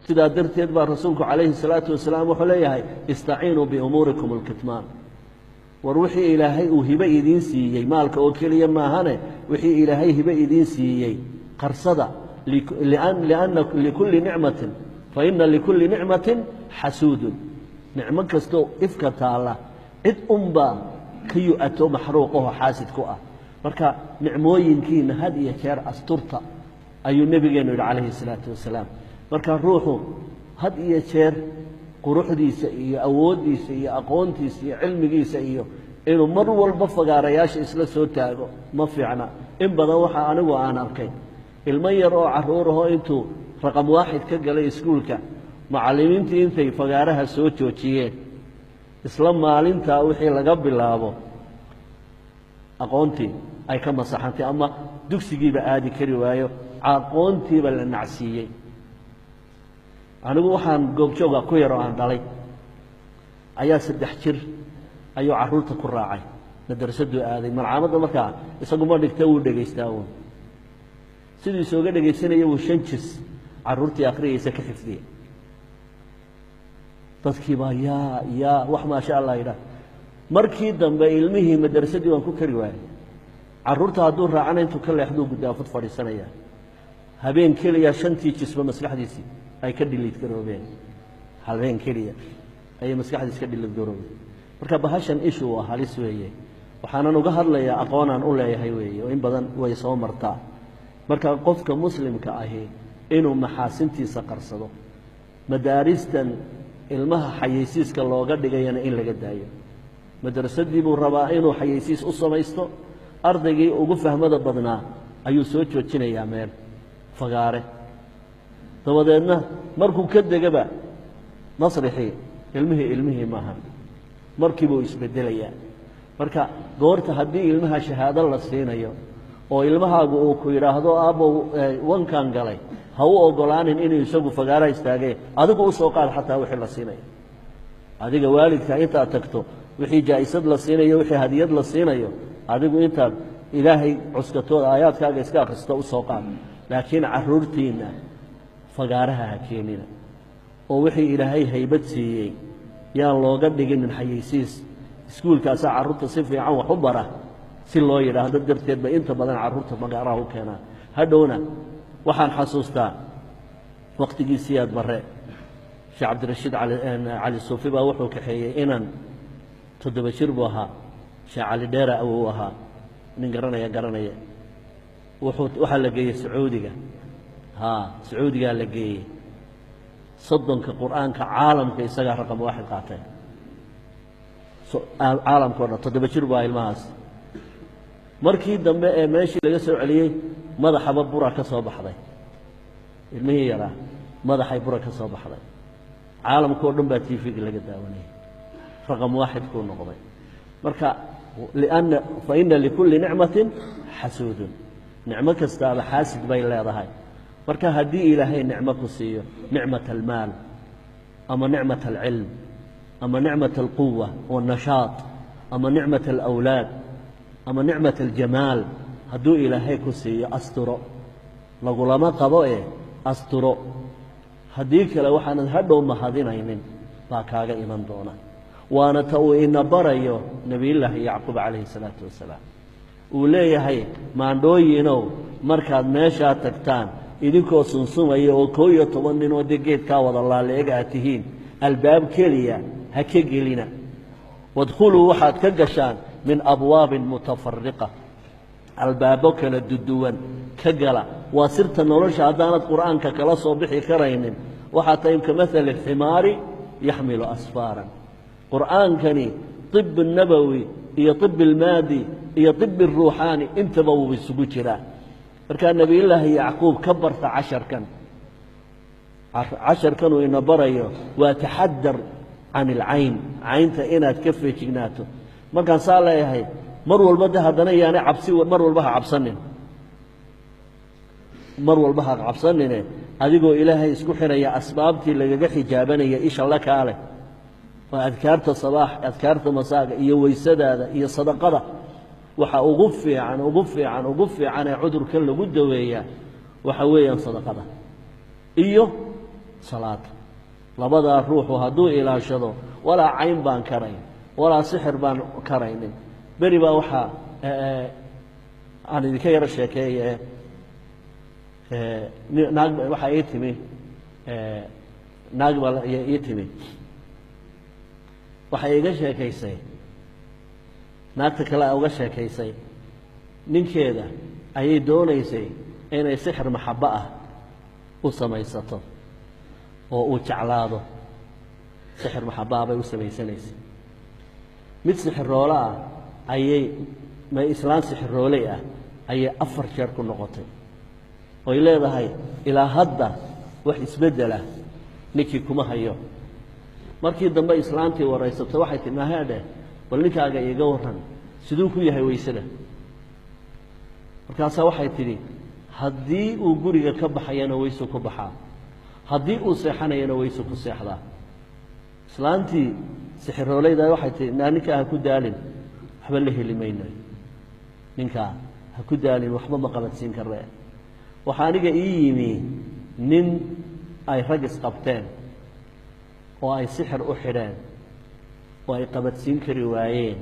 Sidaa darteed baa rasuulku calayhi salaatu wasalaam wuxuu leeyahay istaciinuu biumuurikum alkitmaan. War wixii ilaahay uu hibe idiin siiyey, maalka oo keliya maahane, wixii ilaahay hibe idiin siiyey qarsada. Lianna likulli nicmatin, fa ina likulli nicmatin xasuudun. Nicmo kastoo ifka taalla cid unbaa ka yu-ato maxruuqaho xaasid ku ah. Marka nicmooyinkiina had iyo jeer asturta, ayuu nebigeenu yidhi calayhi salaatu wasalaam. Marka ruuxu had iyo jeer quruxdiisa iyo awooddiisa iyo aqoontiisa iyo cilmigiisa iyo inuu mar walba fagaarayaasha isla soo taago ma fiicna. In badan waxaa anigu aan arkay ilmo yar oo carruurahoo intuu raqam waaxid ka galay iskuulka, macallimiintii intay fagaaraha soo joojiyeen, isla maalintaa wixii laga bilaabo aqoontii ay ka masaxantay ama dugsigiiba aadi kari waayo, aqoontiiba la nacsiiyey. Anigu waxaan goobjooga ku yaroo aan dhalay ayaa 3 jir ayuu carruurta ku raacay, madrasaduu aaday, malcaamadda. Markaa isaguma dhigta, wuu dhegaystaa uun. Siduu isooga dhegaysanaya wuu 5 jis carruurtii akhriyaysa ka xifdiyay. Dadkii baa yaa wax maasha Allah yidhaah. Markii dambe ilmihii madrasadii waan ku kari waayey. Carruurta hadduu raacana intuu ka leexduu guddaafad fadhiisanaya. Habeen keliya 5tii jisba maskaxdiisii ay ka dhiliid garoobeen. Habeen keliya ayay maskaxdiisi ka dhiliid garoobeen. Marka bahashan ishu waa halis weeye. Waxaanan uga hadlayaa aqoonaan u leeyahay weeye, oo in badan way soo martaa. Marka qofka muslimka ahi inuu maxaasintiisa qarsado, madaaristan ilmaha xayeysiiska looga dhigayana in laga daayo. Madrasadii buu rabaa inuu xayeysiis u samaysto, ardaygii ugu fahmada badnaa ayuu soo joojinayaa meel fagaare, dabadeedna markuu ka degaba masrixii ilmihii maaha, markiibuu isbedelayaa. Marka goorta haddii ilmaha shahaado la siinayo oo ilmahaagu uu ku yidhaahdo aabbow wankan galay, ha u ogolaanin inuu isagu fagaaraha istaagee, adigu u soo qaad. Xataa wixii la siinayo adiga waalidka intaad tagto, wixii jaa'isad la siinayo, wixii hadiyad la siinayo, adigu intaad ilaahay cuskatood aayaadkaaga iska akhristo u soo qaad. Laakiin carruurtiinna fagaaraha ha keenina, oo wixii ilaahay haybad siiyey yaan looga dhiginin xayeysiis. Iskuulkaasaa carruurta si fiican wax u bara si loo yidhaahdo darteed bay inta badan carruurta fagaaraha u keenaan. Hadhowna waxaan xasuustaa waqtigii Siyaad Barre, Sheekh Cabdirashiid Cali Suufi baa wuxuu kaxeeyey inan 7 jir buu ahaa. Sheekh Cali Dheera awow ahaa, nin garanaya garanaya. Wuxuu waxaa la geeyey Sacuudiga, ha Sacuudigaa la geeyey. 30ka qur-aanka caalamka isagaa raqam waaxid qaatay caalamka o dhan. 7 jir buu ahaa ilmahaas. Markii dambe ee meeshii laga soo celiyey, madaxaba bura ka soo baxday. Ilmihii yaraa madaxay bura ka soo baxday. Caalamka oo dhan baa TV-ga laga daawanayay, raqam waaxid kuu noqday. Marka lianna fa ina likulli nicmatin xasuudun, nicmo kastaaba xaasid bay leedahay. Marka haddii ilaahay nicmo ku siiyo, nicmat almaal ama nicmat alcilm ama nicmat alquwa waannashaat ama nicmat alawlaad ama nicmat aljamaal, hadduu ilaahay ku siiyo asturo, lagulama qabo ee asturo. Haddii kale waxaanad hadhow mahadinaynin baa kaaga iman doona. Waana ta uu ina barayo nebiyullaahi Yacquub calayhi salaatu wasalaam. Uu leeyahay, maandhooyinow, markaad meeshaa tagtaan idinkoo sunsumaya oo 11 nin oo dee geedkaa wada laaleeg aad tihiin, albaab keliya ha ka gelina. Wadkhuluu, waxaad ka gashaan min abwaabin mutafariqa, albaabo kala duduwan ka gala. Waa sirta nolosha. Haddaanad qur'aanka kala soo bixi karaynin, waxaa tahay kamahali alximaari yaxmilu asfaaran. Qur'aankani طib الnabowi iyo طib almaadi iyo طib الruuxaani intaba wuu isugu jiraa. Markaa nebiyullaahi Yacquub ka barta casharkan. Casharkanuu ina barayo waa taxadar can ilcayn, caynta inaad ka feejignaato. Markaan saa leeyahay, mar walba de haddana yaanay cabsi, mar walba ha cabsanin, mar walba ha cabsanine, adigoo ilaahay isku xiraya asbaabtii lagaga xijaabanaya isha la kaale, waa adkaarta sabaax, adkaarta masaaga iyo weysadaada iyo sadaqada. Waxa ugu fiican, ugu fiican, ugu fiican ee cudurkan lagu daweeyaa waxa weeyaan sadaqada iyo Salaada. Labadaa ruuxu hadduu ilaashado, walaa cayn baan karayn, walaa sixir baan karaynin. Beri baa waxaa aan idinka yaro sheekeeye, naag waxaa ii timi, naag baa ii timi, waxay iga sheekaysay, naagta kale uga sheekaysay, ninkeeda ayay doonaysay inay sixir maxabo ah u samaysato oo uu jeclaado. Sixir maxabo ah bay u samaysanaysay. Mid sixiroole ah ayay, ma islaan sixirooley ah ayay 4 jeer ku noqotay, oy leedahay ilaa hadda wax isbeddela ninkii kuma hayo. Markii dambe islaantii waraysatay, waxay tihi, maheedhe, bal ninkaaga iiga warran, siduu ku yahay waysada? Markaasaa waxay tidhi, haddii uu guriga ka baxayana waysuu ku baxaa, haddii uu seexanayana waysuu ku seexdaa. Islaantii sixirooleyda waxay tihi, naa ninkaa ha ku daalin, waxba la heli mayno, ninkaa ha ku daalin, waxba ma qabadsiin karre. Waxaa aniga ii yimi nin ay rag isqabteen oo ay sixir u xidheen oo ay qabadsiin kari waayeen.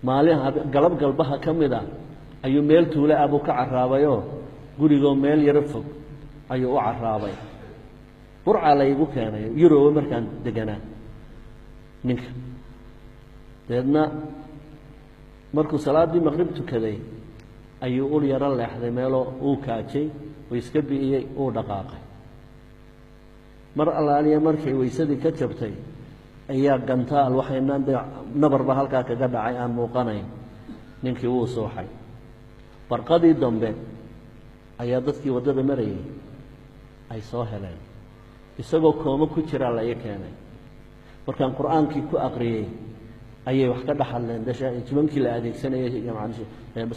Maalin galab galbaha ka mida ayuu meel tuule ah buu ka carraabayoo gurigoo meel yaro fog ayuu u carraabay. Burcaa la iigu keenay Yurobe markaan deganaa ninka. Dabeedna markuu salaaddii maqrib tukaday ayuu ul yaro leexday meeloo uu kaajay, uu iska bi'iyey, uu dhaqaaqay. Mar allaaliya markay weysadii ka jabtay ayaa gantaal waxaynaan dee nabarba halkaa kaga dhacay aan muuqanayn. Ninkii wuu suuxay. Barqadii dambe ayaa dadkii waddada marayay ay soo heleen isagoo koomo ku jiraa la ii keenay. Markaan qur-aankii ku aqriyey ayay wax ka dhex hadleen jimankii la adeegsanayay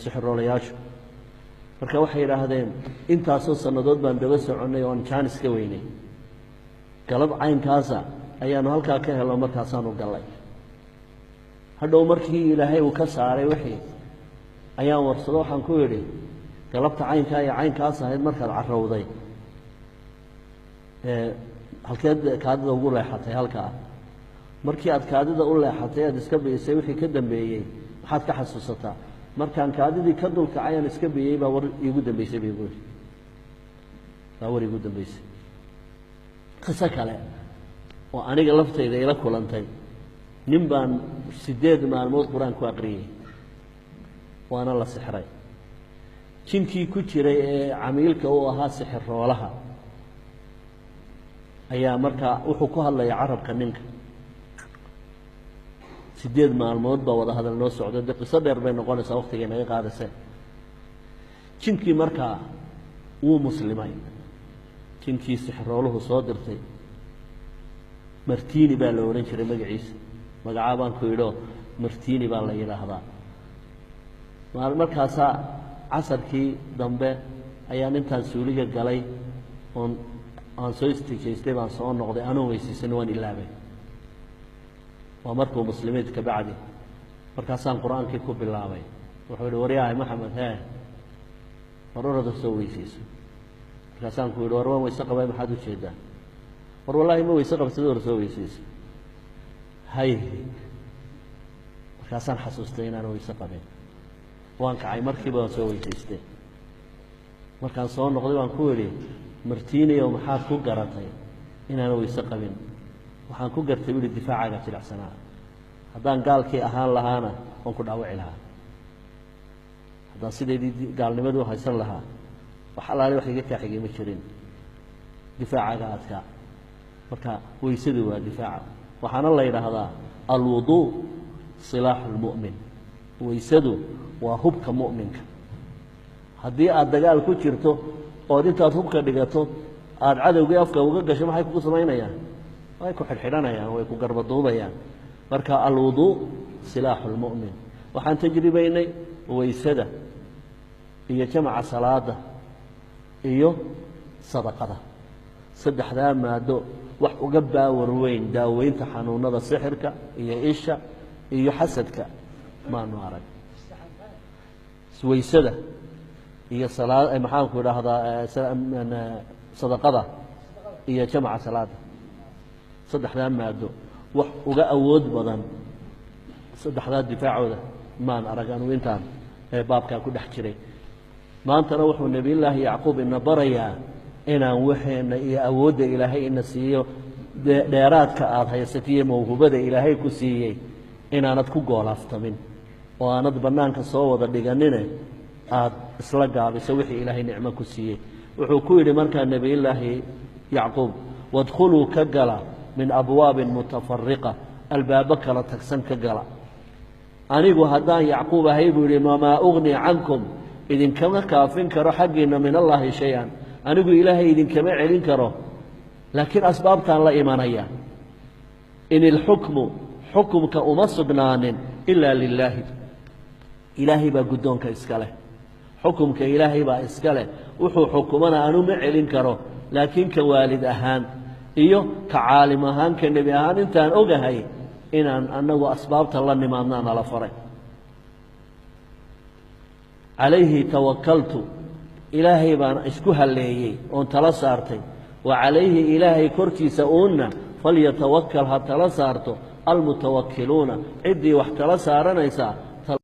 sixiroolayaashu. Marka waxay yidhaahdeen, intaasoo sannadood baan daba soconnay oon jaanis ka weynay, galab caynkaasa ayaanu halkaa ka helno, markaasaanu gallay. Hadhow markii Ilaahay uu ka saaray wixii ayaan warsado, waxaan ku idhi, galabta caynkaa iyo caynkaas ahayd markaad carowday halkeed kaadida ugu leexatay? Halkaa markii aad kaadida u leexatay aad iska bi'isay, wixii ka dambeeyey maxaad ka xasuusataa? Markaan kaadidii ka dulkacay aan iska biyey baa war iigu dambeysay bay igu yidhi, baa war iigu dambeysay. Qiso kale oo aniga laftayda ila kulantay, nin baan 8 maalmood qur-aan ku aqriyey, waana la sixray. Jinkii ku jiray ee camiilka u ahaa sixiroolaha ayaa markaa wuxuu ku hadlaya carabka ninka. 8 maalmood baa wada hadal noo socda. Dee qiso dheer bay noqonaysaa, waktigay naga qaadaseen. Jinkii markaa wuu muslimay, jinkii sixirooluhu soo dirtay. Martini baa la odhan jiray magaciisa, magacaa baan ku idho, Martini baa la yidhaahdaa. Markaasaa casarkii dambe ayaan intaan suuliga galay oon aan soo istijaystay baan soo noqday anoon weysaysan, waan ilaabay. Waa markuu muslimiid ka bacdi. Markaasaan qur-aankii ku bilaabay. Wuxuu yihi, waryahay Maxamed, hee, war orada soo weysayso. Markaasaan ku yidhi, war waan weyse qabay, maxaad ujeedaa? War wallaahi ma weyse qabsada, war soo weysayso. Hay, markaasaan xasuustay inaan weyse qabin. Waan kacay markiiba, waan soo weysaystay. Markaan soo noqday waan ku idhi, Martiniyo, maxaad ku garatay inaan weyse qabin? Waxaan ku gartay, uli, difaacaaga jilicsanaa. Haddaan gaalkii ahaan lahaana waan ku dhaawici lahaa, haddaan sidaydii gaalnimadu haysan lahaa wax allaale wax iga kaaxigay ma jirin, difaacaaga adkaa. Marka weysadu waa difaaca, waxaana la yidhaahdaa alwuduu silaaxu lmu'min, weysadu waa hubka mu'minka. Haddii aad dagaal ku jirto ood intaad hubka dhigato aada cadowgii afka uga gasho, maxay kugu samaynayaan? Way ku xidhxidhanayaan, way ku garbaduubayaan. Marka alwuduu silaaxu lmu'min. Waxaan tajribaynay weysada iyo jamaca salaada iyo sadaqada, saddexdaa maado wax uga baawar weyn daaweynta xanuunada sixirka iyo isha iyo xasadka maanu arag. Weysada iyo salaa, maxaanku idhaahdaa, sadaqada. iyo jamaca salaada. Saddexdaa maado wax uga awood badan saddexdaa difaacooda maan arag anugu intaan baabkaa ku dhex jiray. Maantana wuxuu nebiyullaahi Yacquub ina barayaa inaan waxeenna iyo awoodda Ilaahay ina siiyo, dheeraadka aada haysatiyo mawhubada Ilaahay ku siiyey, inaanad ku goolaaftamin oo aanad bannaanka soo wada dhiganine aada isla gaabiso wixii Ilaahay nicmo ku siiyey. Wuxuu ku yidhi markaa nebiyullaahi Yacquub: wadkhuluu, ka gala, min abwaabin mutafariqa, albaabo kala tagsan ka gala. Anigu haddaan Yacquub ahay, buu yidhi, wamaa ugni cankum, idinkama kaafin karo xaggiinna, min Allaahi shay-an, anigu Ilaahay idinkama celin karo, laakiin asbaabtaan la imanaya. In ilxukmu, xukumka uma sugnaanin, ilaa lilaahi, Ilaahay baa guddoonka iska leh, xukumka Ilaahay baa iska leh. Wuxuu xukumana anu ma celin karo, laakiin ka waalid ahaan iyo ka caalim ahaan, ka nebi ahaan, intaan ogahay inaan annagu asbaabta la nimaadnaa nala faray. Calayhi tawakaltu, Ilaahay baan isku halleeyey oon tala saartay. Wa calayhi, Ilaahay korkiisa uunna, falyatawakal, ha tala saarto, almutawakiluuna, ciddii wax tala saaranaysaa.